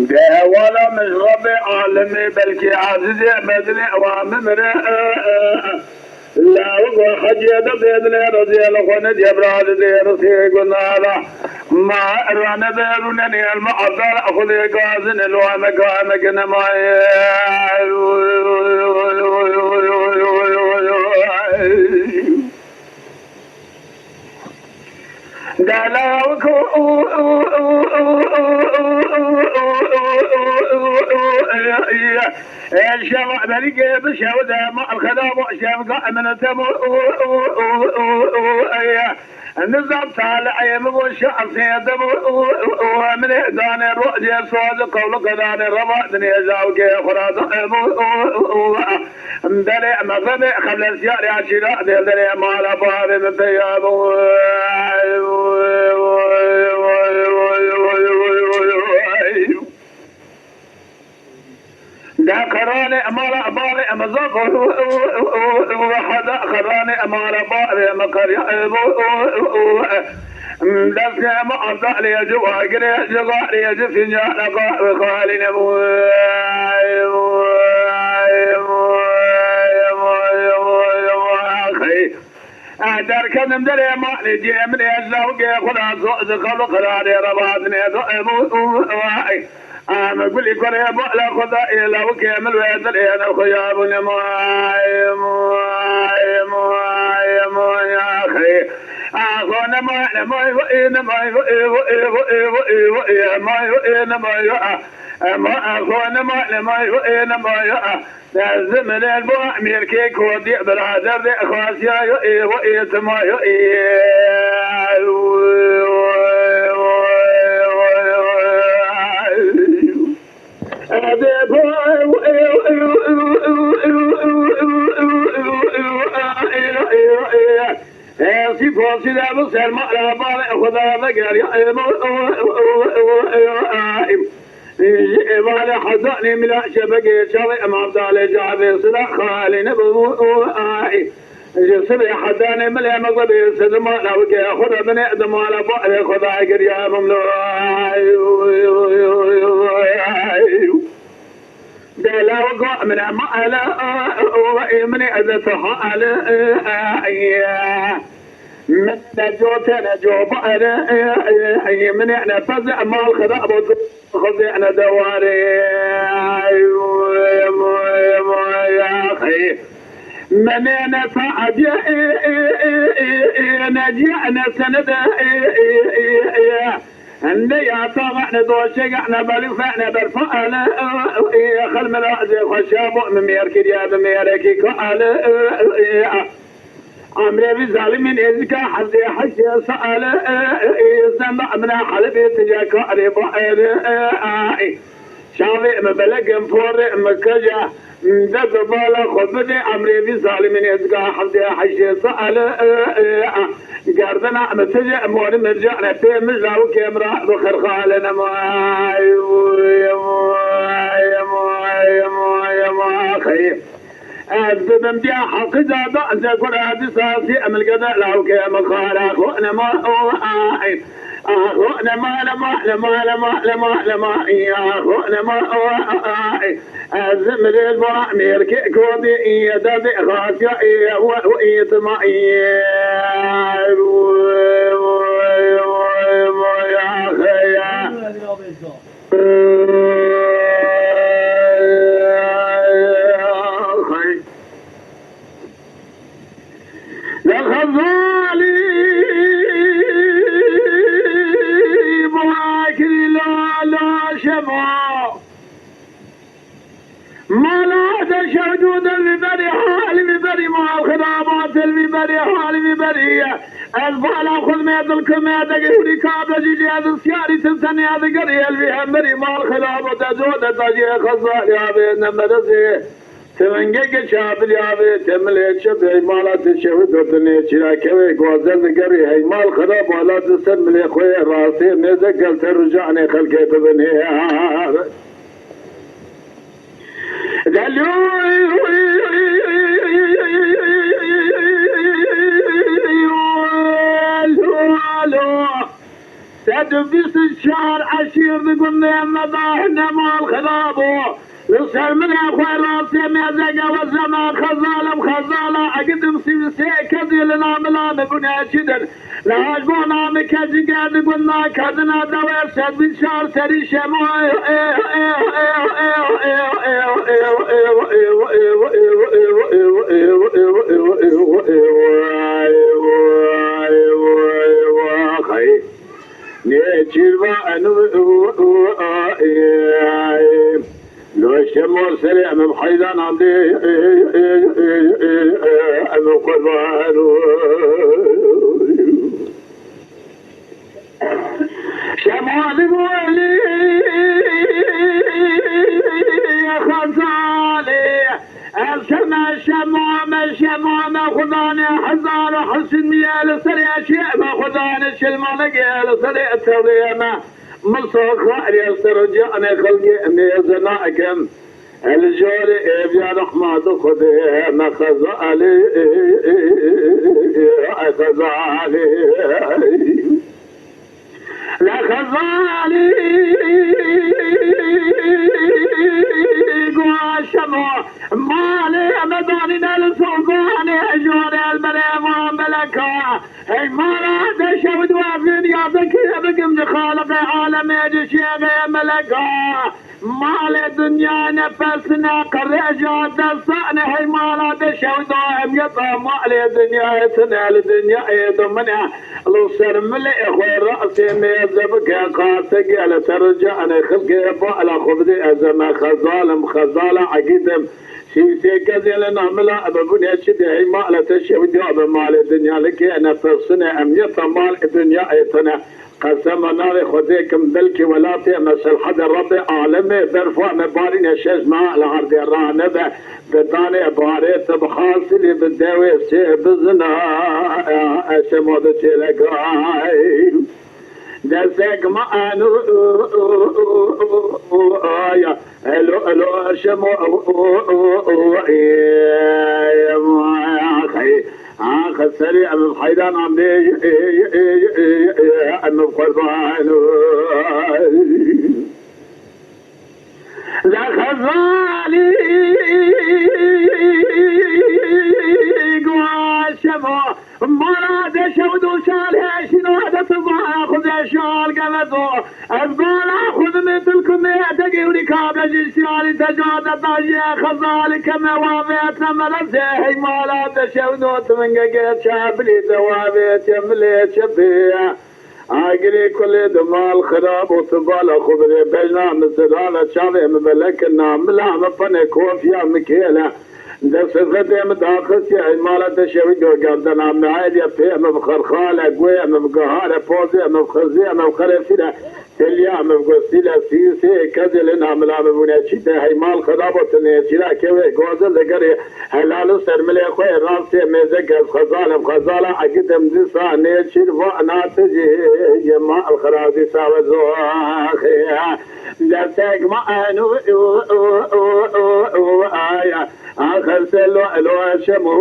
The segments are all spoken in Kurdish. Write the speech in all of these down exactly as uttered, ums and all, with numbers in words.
De wala min ji Rebbê alemê, belkî Ezîzê Bedrê ewa mimire. Lawik we hecî de bêdine, razî li xwe ne Cebraîl dê risê gunara. Ma erwane be rûnenê elma azar Xwedê gazin lo me gane gine maye. Dalawiku şeva berî ke bi şev de ma xeda bo şev ga emine te bo. Nizam talê min bo şansê de bo. Min dane rojê soz qewli qedane reva dinê zaw ke xura da bo. Derê mezebê xeblesyarê aşîra dê derê mala bavê min peya bo. De qeranê mala bavê min zaf heda qeranê mala bavê min qerya. Destê min azalê ji wagirê ji garê ji fincana xalî nebû. Derketim derê malê cê min ê lawikê xwe da zor ji xew li qirarê re badinê do. Em gulî kurê bala xwe da ê lawikê min wê dilê ne xuya bûne. Axo ne may ne may vo ê ne may vo ê vo ê vo ê vo ê vo ê vo ê may vo ê ne may vo a. Ema axo ne may ne may vo ê ne may vo a. Dezim lel bo Amerîkê Kurdî birader de xasiya yo ê vo ê tima yo ê. Sî posî de bi serma re bale xwe da vegeriya. Ji êvarê hezanê mila şebekê çavê Emam Dalê cavê sira xalê nebû. Ji sibê hezanê milê mezebê sedima lawikê xwe de binê dimala barê xwe da giriya bimlo. Dela go min ema ele min ez te hale. Min ne co te ne co bare. Min ne pez mal xira bo. Xwezê ne dewarê. Menê ne saadiye, ne ciye, ne senede. Ne ya tawa, ne doşega, ne belife, ne berfa, ne xelmela zê xweşa bo, mi mêr kiriye, bi mêrekî ka ale. Emrê vî zalimîn êzika hezê heşê sale, zenda min a helibê tije karê ba ere. Çavê min belek in porê min keja, de di bala xwe bidê emrê vî zalimîn êzika hezê heşê sale. Gerdina min tije morî min cane pê min lawikê min ra bi xirxale nema. Ez dibim diya heqî da da ze kura di sasî emilgede lawke me xara xo nema o ay. Xo nema nema nema nema nema nema ya xo nema o ay. Ez mirê ba mêrke kodi ya da de xasiya ya wa wa ya tma ya. Ya xeya. Xezalî bakirî la la şema. Mala de şewdû de vî berî halî vî berî mal xirabat el vî berî halî vî berî. Ez bala xud me dil kume de gehûrî kabe jî lê ez siyarî tim tenê ez gerî el vî hemberî mal xirabo de co de tajê xezalî abê ne merezê. Tivingeke çabiliyavê temilê çi bey mala ti şewit û tu nêçîra kewê guazel digerî heymal xirab ala di ser milê xwe yê rastê mêze gel te rucanê xelkê bibinê. Delû Sed û bîst û çar eşîr di gundê me de hine mal xirab bû. Li ser min e xwe rastê mêzeke we zema xezalim xezala egidim sî û sê kesê li namila min bûne çi din. Li hajbona min keçike di gunda kedina dewe sed bîst çar serî şemo. Nêçîrva enu. Loşemo serê em bi heyran andê. Em bi qurban. Şemo li golî xezalê. Ez keme şema me, şema me, xudanê hezar û hesiniye li serê eşê me, xudanê çilmalegê li serê tevlê me. Min saxarê ser canê xelkê mêze nakim. El jorê êviya rehma di Xwedê me xezalê, xezalê. Li xezalî guaşemo malê me danîne li sozanê jorê el berê van beleka. Hey mala de şewid wazin ya de kê bikim ji xaliqê alemê ji şêxê meleka. Malê dinyayê nefesine qirêja destanê hey mala de şewda em yeta malê dinyayê tine li dinyayê de min e. Li ser milê xwe rastê mêze bike qaseke li ser canê xilkê bala xwe bidê ez eme xezalim xezala egîdim. Sî û sê kesê li namila bibûnê çi dê hey mala te şewda bi malê dinya li kê nefesine em yeta malê dinyayê tine. Qesema navê Xwedê kim, belkî welatê me Selhedê Rebbê alemê berfa me barîne şeş meha li erdê ranebe. Bi danê barê tu bi hasilî bi dewê sê bizina. Eşemo di çêlekay. Destek me anu. Aya. Elo, elo, şemo, ax, serê em heyran am bê, em qurban. Li xezalî guha şemo, mala de şewd û şal hêşîno de tu guha xwe de şal gevezo. Ez bala xwe dimê dilkumê te gewrî kabejî şiyarî te ca de dajê xezalî keme wavê te melezê hey mala de şewdo tu min gege çabilî de wavê te milê çepê. Agirê kulê di mal xirab û tu bala xwe bidê bejna min zirana çavê min belekina mila min penê kofiya min kêle. Di sifetê min daxistiye, ey mala te şewî gordana me hêliye pê min bi xerxale, guhê min bi gihare, pozê min bi xizê min bi xerefîre, teliya min bi gosîle, sîsê kezê li namila min bûne çî te hey mal xirab û tu nêçîra kewê gozil digerê, helal û ser milê xwe rastê mêze gez xezalim xezala egidim dîsa nêçîr va na tijî ye mal xirab dîsa we zoxê. Destek ma enu aya. Axir se lo lo şemo.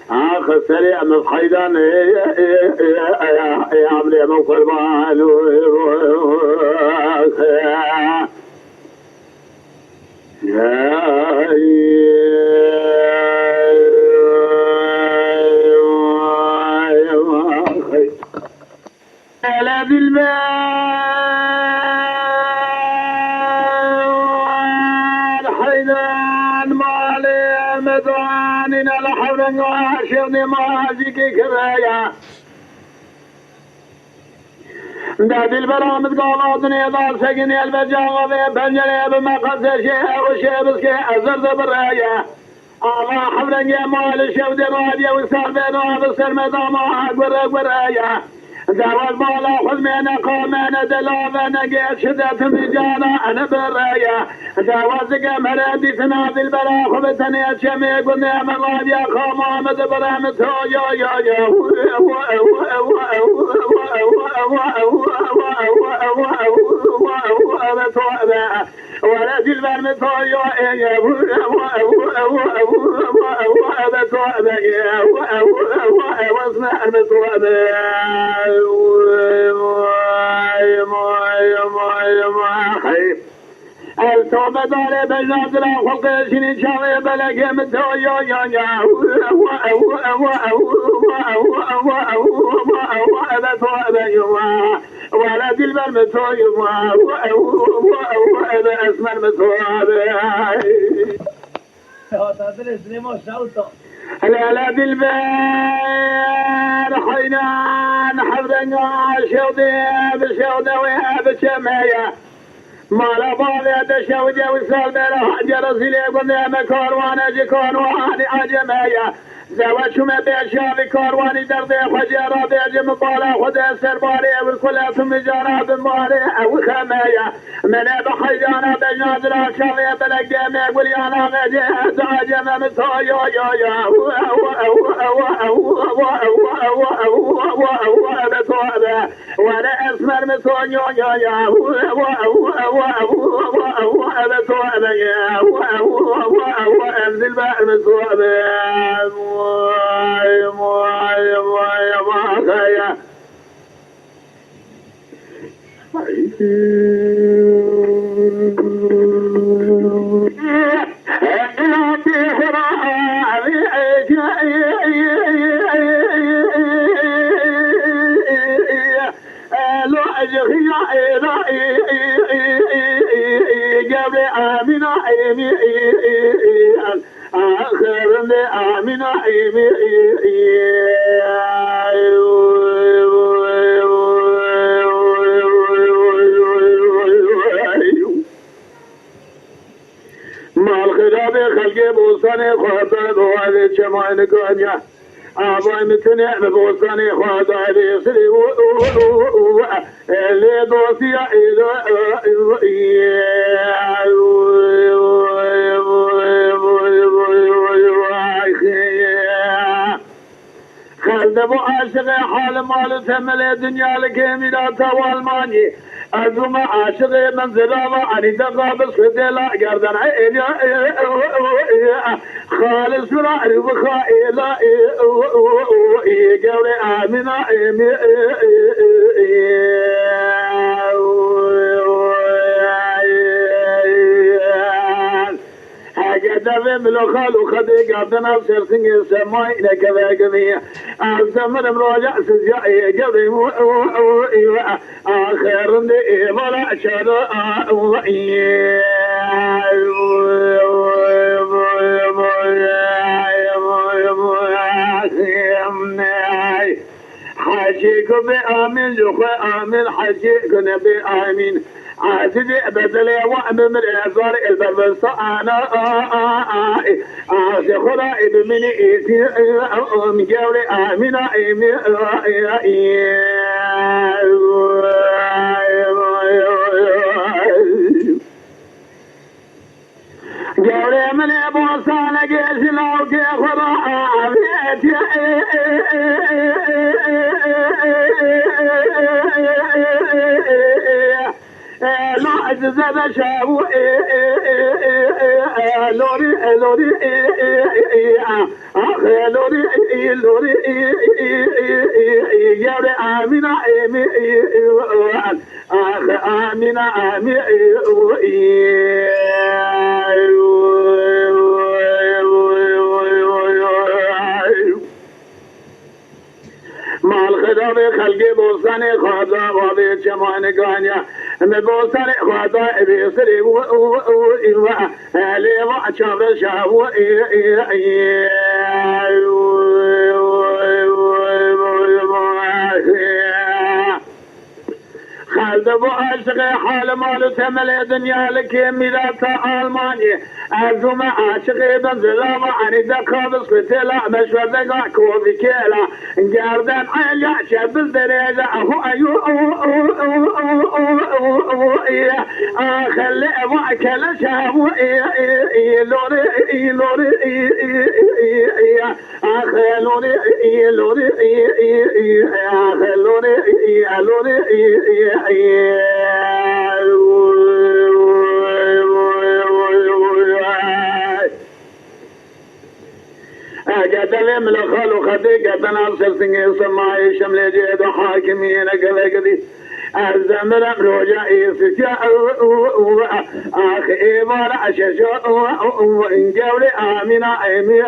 Axir serê em xeydan. Amrê em qurban. Hele dilber heyran malê me danîne li hewrenga şevnê ma zîkê kiraya. De dilbera min gava dinê da sekinê elbeca avê pencerê bi me qezeşê ew şê biskê ezer de bireye. Ava hevlengê ma li şev de radiye û sar bê na bi ser me dama gure gure ye. Dewaz bala xwe mene qamene delave nege şidetim cana ene bireye. Dewaz dike mere dîtina dilbera xwe bi tenê çemê gundê me laviya qama me dibire mi to yo yo yo. Were dilber mi to yo eye. Were dilber mi to eye. El tobe dare bejna dira xwe qeşînî çavê belekê mi to yo yo yo. Were dilber mi to yo. Esmer mi to. Hata dilê Silêman şewta. Lale dilber heyran şewde bi şewde wê bi çemeye. Mala bavê de şewde û sal bera hacer zilê gundê me karwane ji karwanî acemeye. Zewa çûme bê şavî karwanî derdê xwe jê rabêjim bala xwe de serbarê ew kule tu mijara bi marê ew xemeye. Mene bi heyrana bejna dira şavê belek demê guliyana vecê ez aceme mi to yo yo yo. Were esmer mi to yo yo yo. Ebe to ebe ye. Em dilber mi to ebe. Vay vay vay vay. Elo ecxiya ela. Gevre amina emi. Axirinde amina emi. Mal xirabê xelkê bostanê xwe ber û evê çemayê nikaniya. Avay min tune bi bostanê xwe dayê sirê û, û, û, û, û, lê dostiya êlo. Xelde bo aşiqê hal mal û temelê dinya li kêmî de tewal manî. Ez bûme aşiqê min zirava anî deqa bi sudê la gerden. Xalis sura rû bi xaê la. Gewre amîna êmî. Hege devê milo xal û xedê gavdena ser singê semay nekeve gimî. Ez demirim roja sizya ê gevê. Axirinde êvala çara. Hecî ku bê amîn ji xwe amîn, hecî ku nebê amîn. Ezîzê bedelê wa bimire zarê el berbesta ana. Axê xwe ra ê bimînî êtî. Gewrê amîna êmî. Gewrê min ê bostanekê ji lawkê xwe re avêtiye. Lo ez zebe şev û lorî, lorî. Ax lorî, lorî. Gewrê amîna êmî. Ax amîna amî. Mal xirabê xelkê bostanê xwe da, wavê çemayê ganiya. Me bostanê xwe da, ê bê sirê û, û, û, û, û, elê va çavreşa û, ê, ê, ê. Xel Debo aşiqê hal mal û temelê dinya li kê mîrata Almanyê. Erzûme aşiqê bin zilava enî de kabis ku têla meşwerdega kovî kêla. Gerden aya şebiz derêze ahu ayu axe lê eva kele şavu lori lori. Axe lori, lori, axe lori, lori. Gerdevê min li xal û xetê gerdena ser singê semayê şemlê cê de hakimiyê ne gelek dî. Ez demirem roja êsîtiya ax êvara şeşo gewrê amîna emî.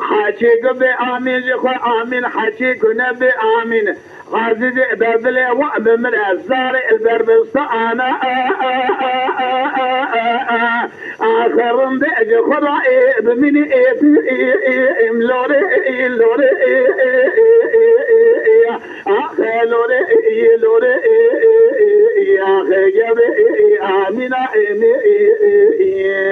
Heçî ku bê amîn ji xwe amîn, heçî ku ne bê amîn. Azîzê berdilê wa bi min ez zarê li ber bistana. Axir rindê ji xwe ra ê bimînî ê tu ê ê em lorê ê lorê ê ê ê ê ê ê axe lorê ê lorê ê ê ê axe gevê ê ê amîna ê mê ê ê ê.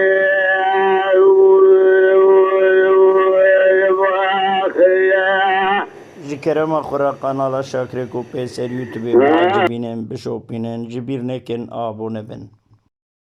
Ji kerema xwe re kanala Şakrê ku pê ser YouTube bicivînin, bişopînin, ji bîr nekin, abone bin.